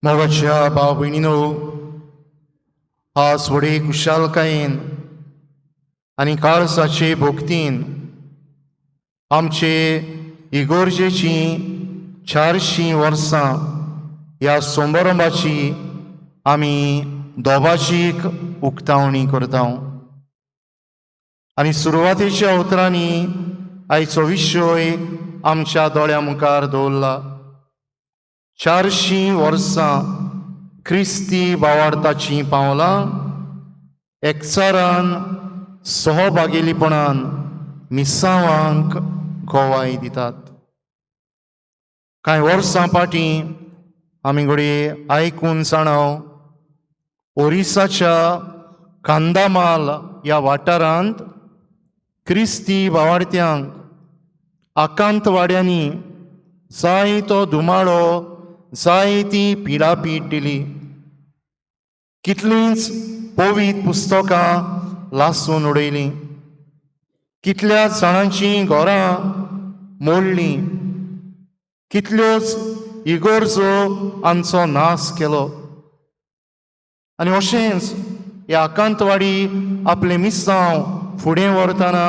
मोगाच्या भाव भयणीनो, आज व्हडे खुशालकायेन आनी काळजाचे भक्तीन आमचे इगोर्जेची 400 वर्सां ह्या समारंभाची आमी दोबाजीक उक्तावणी करता. आनी सुरवातेच्या उतरांनी आयचो विशय आमच्या दोळ्या मुखार दवरला, 400 वर्सां क्रिस्ती भावार्थाचीं पावलां एकचारान, सहभागेलीपणान मिसांवांक गवाय दितात. कांय वर्सां फाटीं आमी घडये आयकून जाणाव, ओरिसाच्या कांदामाल ह्या वाठारांत क्रिस्ती भावार्थ्यांक आकांतवाड्यांनी जायतो धुमाळो, जायती पिडापीड दिली. कितलींच पवित्र पुस्तकां लासून उडयलीं, कितल्या जाणांचीं घरां मोडलीं, कितल्योच इगोर्जो हांचो नाश केलो. आनी अशेंच ह्या आकांतवाडी आपलें मिसांव फुडें व्हरतना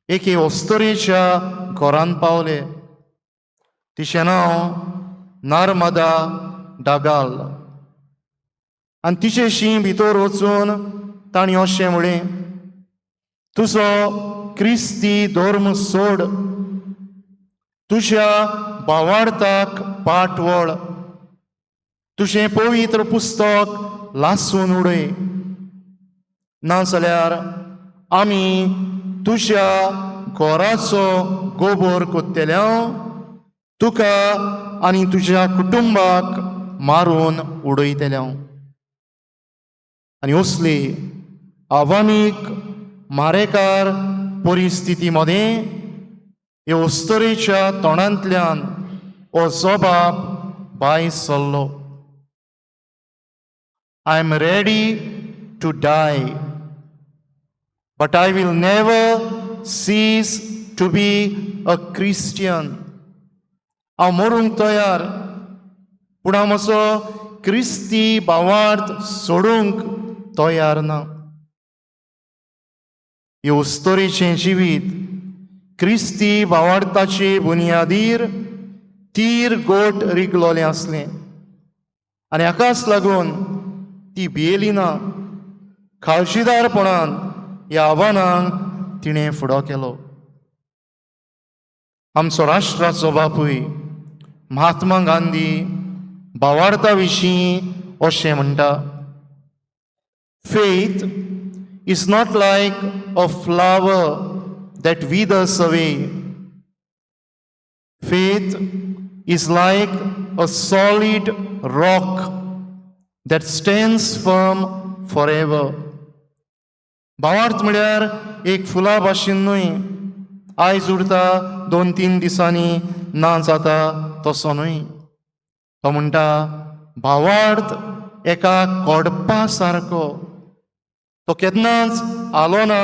एके अस्तुरेच्या घरान पावले. तिचें नांव नर्मदा डागाल. आनी तिचेशी भितर वचून तांणी अशें म्हळें, "तुजो क्रिस्ती धर्म सोड, तुज्या भावार्थाक पाट वळ, तुजें पवित्र पुस्तक लासून उडय, नाजाल्यार आमी तुज्या घराचो गोबोर कोत्तेले, तुका आनी तुज्या कुटुंबाक मारून उडयतले." आनी असली आव्हानीक मारेकार परिस्थिती मदें हे अस्तुरेच्या तोंडांतल्यान हो जबाब भायर सरलो, "I am ready to die, but I will never cease to be a Christian." हांव मरूंक तयार, पूण हांव म्हजो क्रिस्ती भावार्थ सोडूंक तयार ना. हे अस्तुरेचें जिवीत क्रिस्ती भावार्थाचे बुनियादीर तीर गोट रिगलोलें आसलें आनी हाकाच लागून ती भियेली ना. काळजीदारपणान ह्या आव्हानांक तिणें फुडो केलो. आमचो राष्ट्राचो बापूय महात्मा गांधी भावार्था विशीं अशें म्हणटा, "Faith is not like a flower that withers away. Faith is like a solid rock that stands firm forever." भावार्थ म्हळ्यार एक फुलां भाशेन न्हय, आयज उरता, 2-3 दिसांनी ना जाता, तसो न्हय. तो म्हणटा, भावार्थ एका कोडपा सारको, तो केन्नाच हालो ना,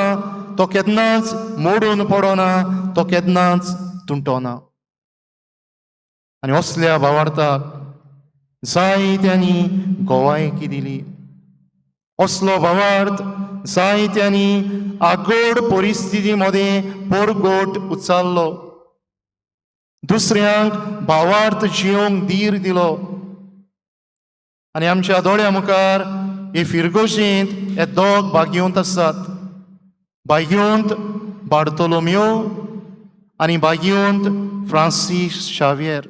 तो केन्नाच मोडून पडना, तो केन्नाच तुंटोना. आनी असल्या भावार्थाक जायत्यांनी गवायकी दिली. असलो भावार्थ जायत्यांनी आगोड परिस्थिती मदें पोरगोट उचारलो, दुसऱ्यांक भावार्थ जियोंक धीर दिलो. आनी आमच्या दोळ्या मुखार हे फिरगोशींत हे दोग भाग्यवंत आसात, भाग्यवंत बार्तोलोमियो आनी भाग्यवंत फ्रांसीस शावियर.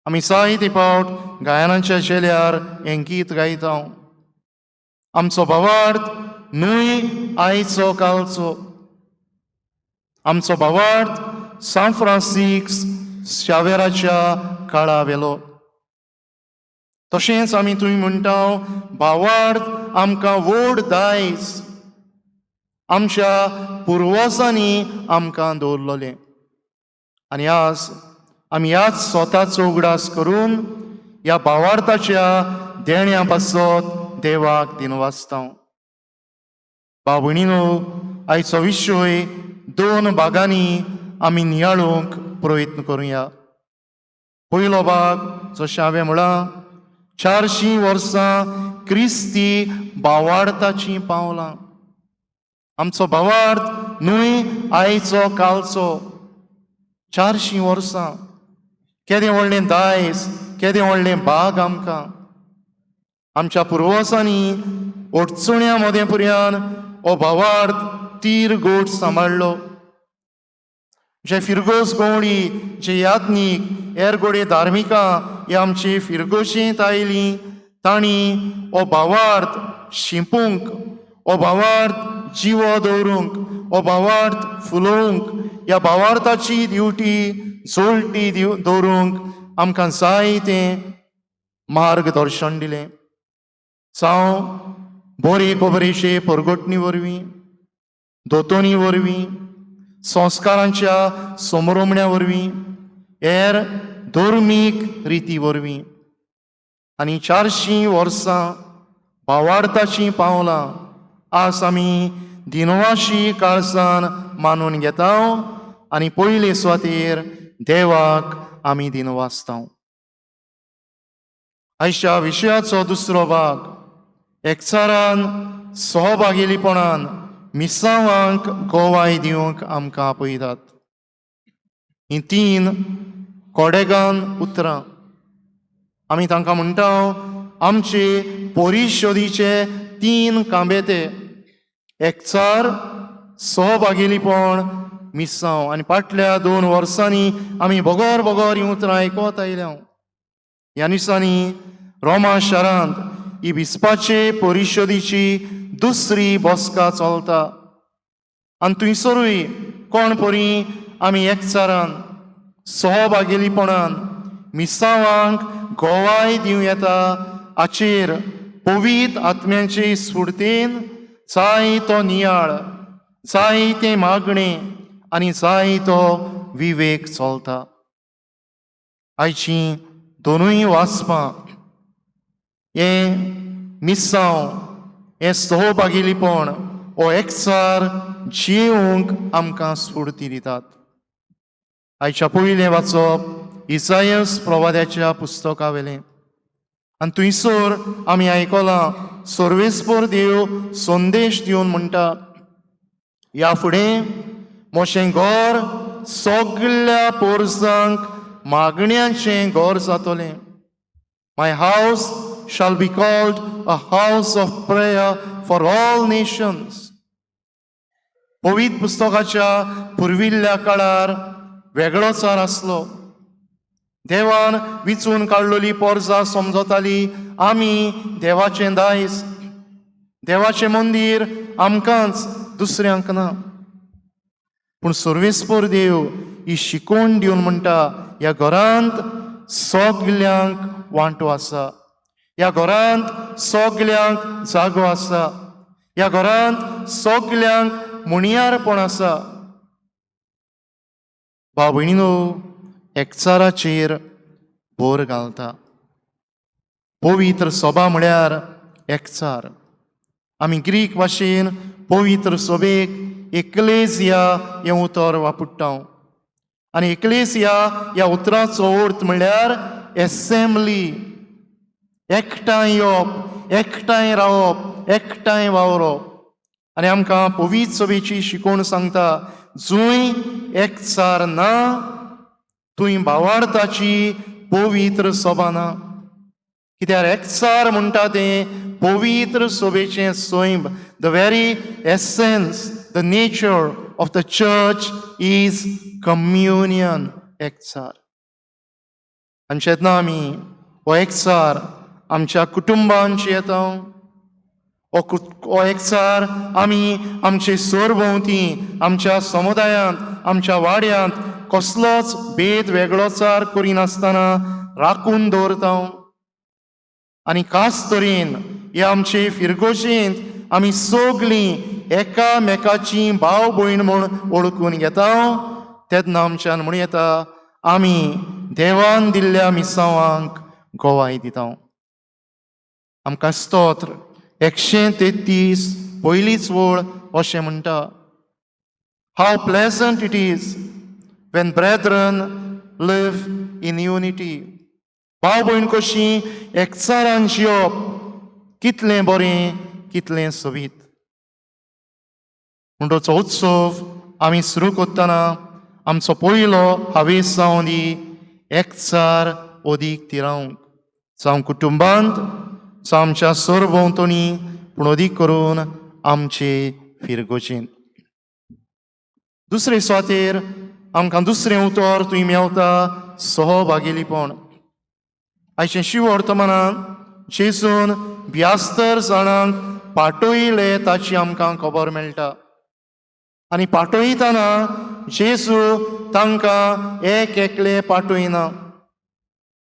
आमी जायते फावट गायनाच्या झेल्यार हें गीत गायता. आमचो भावार्थ न्हय आयचो कालचो, आमचो भावार्थ सांत फ्रांसीस शावेराच्या काळा वेलो. तशेंच आमी तुमी म्हणटा, भावार्थ आमकां व्हड दायज आमच्या पुर्वजांनी आमकां दवरलेलें. आनी आज आमी ह्याच स्वताचो उगडास करून ह्या भावार्थाच्या देण्या पासत देवाक दिनवासता. भाव भयणीनो, आयचो विशय दोन भागांनी आमी नियाळूंक प्रयत्न करुया. पयलो भाग जशें हांवें म्हळां, 400 वर्सां क्रिस्ती भावार्थाचीं पावलां. आमचो भावार्थ न्हय आयचो कालचो, 400 वर्सां. केदें व्हडलें दायज, केदें व्हडलें भाग आमकां. आमच्या पुर्वजांनी अडचण्या मदें पर्यान हो भावार्थ तीर गोट सांबाळ्ळो. जे फिरगोज गवळी, जे याज्ञीक, हेर गोडे धार्मिकां हे आमचे फिरगोशेंत आयलीं, तांणी हो भावार्थ शिंपूंक, हो भावार्थ जिवो दवरूंक, हो भावार्थ फुलोवंक, ह्या भावार्थाची दिवटी जोळटी दवरूंक आमकां जायतें मार्गदर्शन दिलें, जावं बरी खबरेचे परगटणी वरवीं, दोतोनी वरवीं, संस्कारांच्या समरोमण्या वरवीं, हेर धर्मीक रिती वरवीं. आनी 400 वर्सां भावार्थाचीं पावलां आज आमी दिनवाशी काळजान मानून घेता आनी पयले सुवातेर देवाक आमी दिनवासता. आयच्या विशयाचो दुसरो भाग, एकचारान सहभागीपणान मिसावांक गोवाय दिवंक आमकां आपयतात. ही तीन कोडेगान उतरां आमी तांकां म्हणटा आमचे परिशोदीचे तीन कांबेते: एकचार, सहभागीपण, मिसांव. आनी फाटल्या 2 वर्सांनी आमी बगर बगर ही उतरां आयकत आयल्या. ह्या दिसांनी रोमा शारांत ही बिस्पाचे परिशदेची दुसरी बसका चलता आनी थंयसरूय कोण परी आमी एकचारान सहभागीपणान मिसावांक गोवाय दिवं येता हाचेर पवित्र आत्म्याचे स्फुर्तीन जाय तो नियाळ, जाय तें मागणें आनी जाय तो विवेक चलता. आयचीं दोनूय वाचपां हें मिसांव, हें सहभागीपण, हो एकचार जियोवंक आमकां स्फुर्ती दितात. आयच्या पयलें वाचप इसायस प्रवाद्याच्या पुस्तका वेलें आनी थंयसर आमी आयकलां, सर्वेस्पर देव संदेश दिवन म्हणटा, ह्या फुडें म्हजें घर सगल्या पोरसांक मागण्याचें घर जातलें. "My house shall be called a house of prayer for all nations." पवित्र पुस्तकाच्या पुर्विल्ल्या काळार वेगळोचार आसलो. देवान विचून काडलेली पोरसां समजताली आमी देवाचें दायज, देवाचें मंदीर आमकांच, दुसऱ्यांक ना. पूण सर्वेस्पर देव ही शिकवण दिवन म्हणटा, ह्या घरांत सगल्यांक वांटो आसा, ह्या घरांत सगल्यांक जागो आसा, ह्या घरांत सगल्यांक मुणयारपण आसा. भाव भयणीनो, एकचाराचेर भर घालता. पवित्र सभा म्हळ्यार एकचार. आमी ग्रीक भाशेन पवित्र सभेक एकलेजिया हें उतर वापरता आनी एकलेसिया ह्या उतराचो अर्थ म्हणल्यार एसेंब्ली, एकठांय येवप, एकठांय रावप, एकठांय वावरप. आनी आमकां पवित्र सभेची शिकवण सांगता, जंय एकचार ना थंय भावार्थाची पवित्र सभा ना. कित्याक एकचार म्हणटा तें पवित्र सभेचें सैम. The very essence, the nature of the church is communion, एकचार. आनी जेन्ना आमी हो एकचार आमच्या कुटुंबांत येता, हो एकचार आमी आमचे सरभोंवती, आमच्या समुदायांत, आमच्या वाड्यांत कसलोच भेद वेगळोचार करिनासतना राखून दवरता आनी खास तरेन हे आमचे फिरगोशेंत आमी सगळीं एकामेकाची भाव भयण म्हूण वळखून घेता, तेन्ना आमच्यान म्हणूं येता आमी देवान दिल्ल्या मिसावांक गोवाय दिता. आमकां स्तोत्र 133 पयलीच वळ अशें म्हणटा, "How pleasant it is when brethren live in unity." भाव भयण कशी एकचारान जियोप कितलें बरें, कितलें सोबीत. म्हणटोचो उत्सव आमी सुरू करतना आमचो पयलो हावेस जावं दी एकचार अदीक तिरावंक, जावं कुटुंबांत, जावं आमच्या सरभोंवतणी, पूण अदीक करून आमचे फिरगोजेंत. दुसरे सुवातेर आमकां दुसरें उतर थंय मेवता, सहभागेलीपण. आयचें शिववर्तमानान जेजून ब्यास्तर जाणांक पाटयले ताची आमकां खबर मेळटा आनी पाटयतना जेजू तांकां एक एकले पाटयना.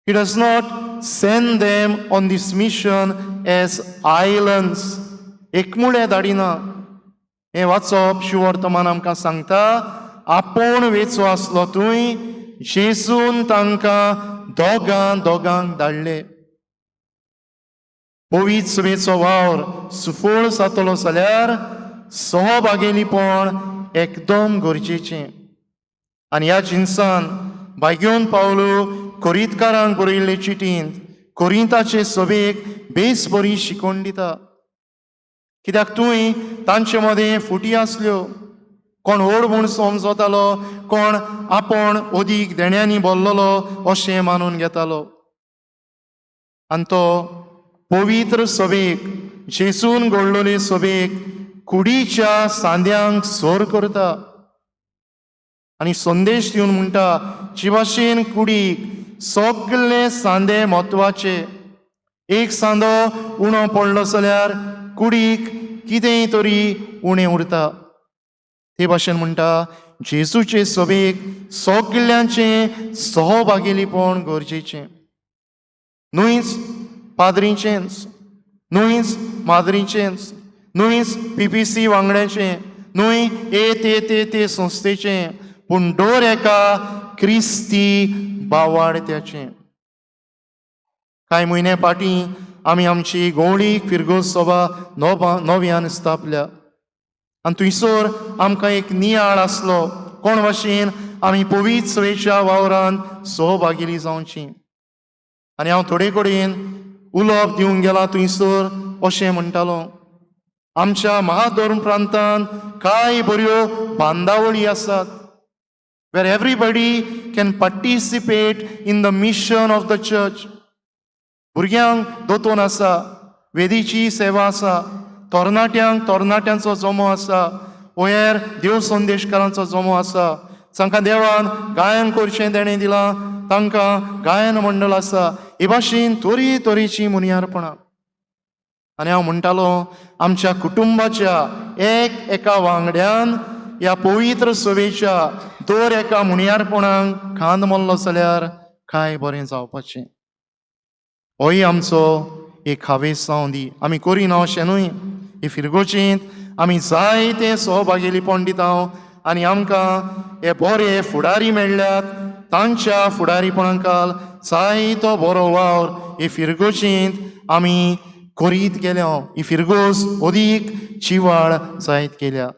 He does not send them on this mission as islands. एकमुळे धाडिना. हें वाचप शिवर्तमान आमकां सांगता, आपूण वेचो आसलो थंय जेजून तांकां दोगां दोगांक धाडले. पवित्र सभेचो वावर सुफळ जातलो जाल्यार सहभागेलीपण एकदम गरजेचें. आनी ह्या जिनसान भाग्योन पावलो कोरितकारांक बरयल्ले चिटींत कोरिंताचे सभेक बेस बरी शिकवण दिता, कित्याक थंय तांचे मदें फुटी आसल्यो. कोण व्हड म्हूण समजतालो, कोण आपूण अदीक देण्यांनी बोल्लोलो अशें मानून घेतालो. आनी तो पवित्र सभेक, जेजून घडलोले सभेक कुडीच्या सांद्यांक सर करता आनी संदेश दिवन म्हणटा, जे भाशेन कुडीक सगळे सांदे म्हत्वाचे, एक सांदो उणो पडलो जाल्यार कुडीक कितेंय तरी उणें उरता, ते भाशेन म्हणटा, जेजूचे सभेक सगल्यांचें सहभागेलीपण गरजेचें. न्हूच पाद्रींचेंच, न्हूच माद्रींचेंच, न्हूच पीपीसी वांगड्याचें, न्हय ए ते ते ते संस्थेचें, पूण दर एका क्रिस्ती बावाडत्याचें. कांय म्हयने फाटीं आमी आमची गोवळी फिरगोज सभा नव्यान स्थापल्या आनी थंयसर आमकां एक नियाळ आसलो, कोण भाशेन आमी पवित्र सभेच्या वावरान सहभागी जावची. आनी हांव थोडे कडेन उलोवप दिवंक गेला थंयसर अशें म्हणटालो, आमच्या महाधर्म प्रांतान कांय बऱ्यो बांदावळी आसात where everybody can participate in the mission of the church. भुरग्यांक दोतोन आसा, वेदीची सेवा आसा, तरणाट्यांक तरणाट्यांचो जमो आसा, वयर देव संदेशकारांचो जमो आसा, जांकां देवान गायन करचें देणें दिलां तांकां गायन मंडळ आसा. हे भाशेन तरे तरेचीं मुनियारपणां. आनी हांव म्हणटालो, आमच्या कुटुंबाच्या एक एका वांगड्यान ह्या पवित्र सभेच्या दर एका मुनियारपणाक खांद मारलो जाल्यार काय बरें जावपाचें. होय आमचो एक हावेस जावं दी. आमी करिना अशें न्हय. हे फिरगोचेंत आमी जायते सहभागेलीपण दिता आनी आमकां हे बरे फुडारी मेळ्ळ्यात. तांच्या फुडारीपणाकाल जायतो बरो वावर हे फिरगोचेंत आमी करीत गेल्या. ही फिरगोज अदीक जिवाळ जायत गेल्या.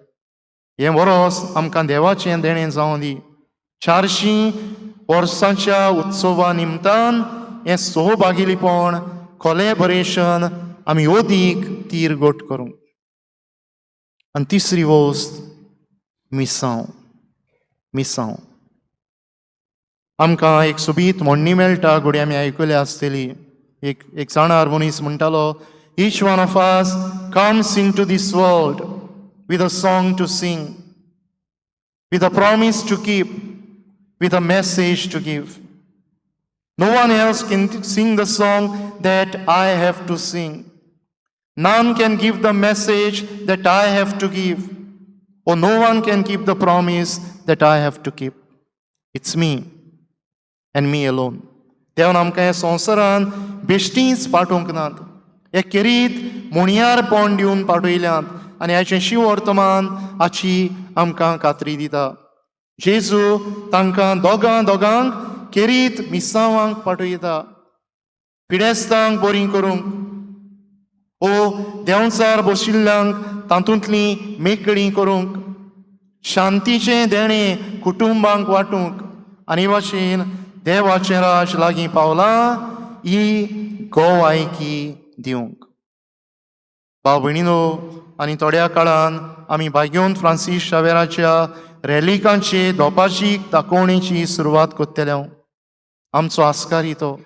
हें वरोस आमकां देवाचें देणें जावं दी. 400 वर्सांच्या उत्सवा निमतान हें सहभागीपण, कोलॅबोरेशन आमी अदीक तीर गोट करूंक. आनी तिसरी वस्त, मिसांव. मिसांव. आमकां एक सोबीत म्हणणी मेळटा, घडये आमी आयकल्या आसतली. एक एक जाणार मनीस म्हणटालो, "Each one of us comes into this world with a song to sing, with a promise to keep, with a message to give. No one else can sing the song that I have to sing. None can give the message that I have to give. Or no one can keep the promise that I have to keep. It's me and me alone." देवान आमकां ह्या संवसारान बेश्टीच पाठोवंक नात, एक खेरीत मुणयारपण दिवन पाठयल्यात. आनी हाचें शिवर्तमान हाची आमकां खात्री दिता. जेजू तांकां दोगां दोगांक खेरीत मिसांवांक पाठयता, पिडेस्तांक बरीं करूंक ओ देंवचार बशिल्ल्यांक तातूंतलीं मेकळीं करूंक, शांतीचें देणें कुटुंबांक वांटूंक. आनी भाशेन देवाचें राज लागीं पावलां. ही गोवायकी दिवंक. भाव भयणीनो, आनी थोड्या काळान आमी भाग्योन फ्रांसीस शावेराच्या रेलिकांचे दोपाची दाखोवणेची सुरवात करतले. आमचो आस्कारी तो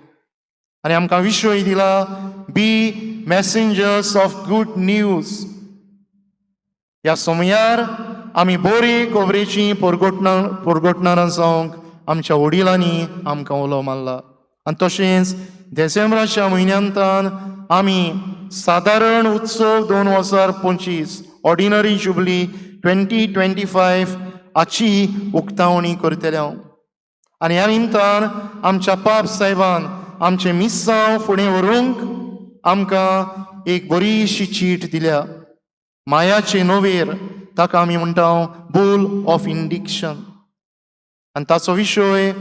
आनी आमकां विशय दिला, "Be messengers of good news". ह्या समयार आमी बरी खबरेची परगटणारां जावंक आमच्या वडिलांनी आमकां उलो मारला. आनी तशेंच डिसेंबराच्या म्हयन्यांतान आमी सादारण उत्सव 2025, ऑर्डिनरी जुबली 2025 हाची उक्तावणी करतले. आनी ह्या निमतान आमच्या पाप साहेबान आमचें मिसांव फुडें व्हरूंक आमकां एक बरीशी चीट दिल्या, मायाचे नोवेर. ताका आमी म्हणटा बुल ऑफ इंडिक्शन आनी ताचो विशय,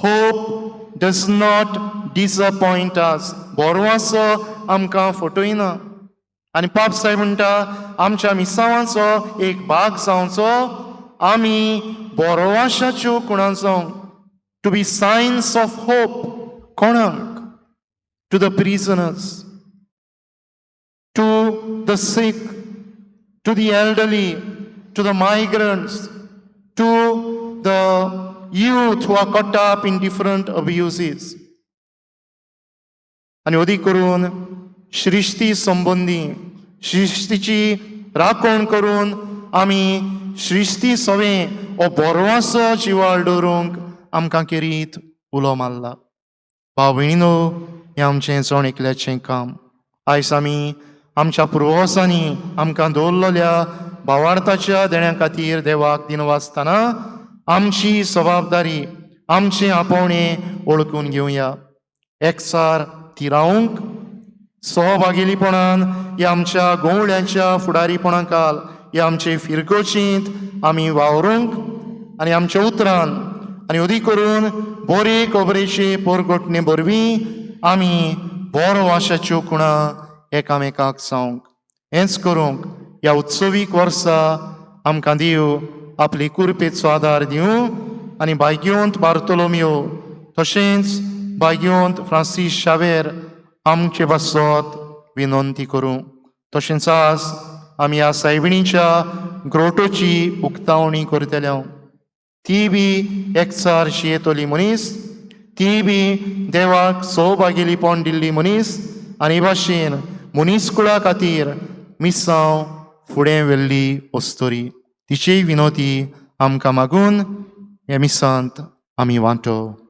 "Hope does not disappoint us". बोरवाचो आमकां फटयना. आनी पाप साहेब म्हणटा, आमच्या मिसांवाचो एक भाग जावचो, आमी बोरवाशाच्यो कुणां जावंक, to be signs of hope. कोणाक? To the prisoners, to the sick, to the elderly, to the migrants, to the youth who are caught up in different abuses. आनी अदीक करून सृश्टी संबंदी, सृश्टीची राखण करून आमी सृश्टी सवें हो बोरवासो जिवाळ दवरूंक आमकां केरीत उलो मारला. भाव भयणीनो, हें आमचें जण एकल्याचें काम. आयज आमी आमच्या पुर्वजांनी आमकां दवरलेल्या भावार्थाच्या देण्या खातीर देवाक दिनवासतना आमची जबाबदारी, आमचें आपोवणें वळखून घेवया. एकसार थिरावंक सहभागीपणान ह्या आमच्या गोवळ्यांच्या फुडारीपणा खाल ह्या आमचे फिरगोचींत आमी वावरूंक आनी आमच्या उतरान आनी अदीक करून बरे खबरेचे पोरगोटणे वरवीं आमी बरो वाशाच्यो कुणां एकामेकाक जावंक. हेंच करूंक ह्या उत्सवीक वर्सा आमकां देव आपली कुरपेचो आदार दिवं. आनी भाग्योंत बार्तोलोमियो तशेंच भाग्योंत फ्रांसीस शावेर आमचे पासत विनंती करूं. तशेंच आज आमी ह्या सायबिणीच्या ग्रोटोची उक्तावणी करतले. ती बी एकचार शियेतली मनीस, ती बी देवाक सौभागेलीपण दिल्ली मनीस आनी भाशेन मनीसकुळा खातीर मिसांव फुडें व्हेल्ली अस्तोरी. तिची विनोती आमकां मागून ह्या मिसांत आमी वांटो.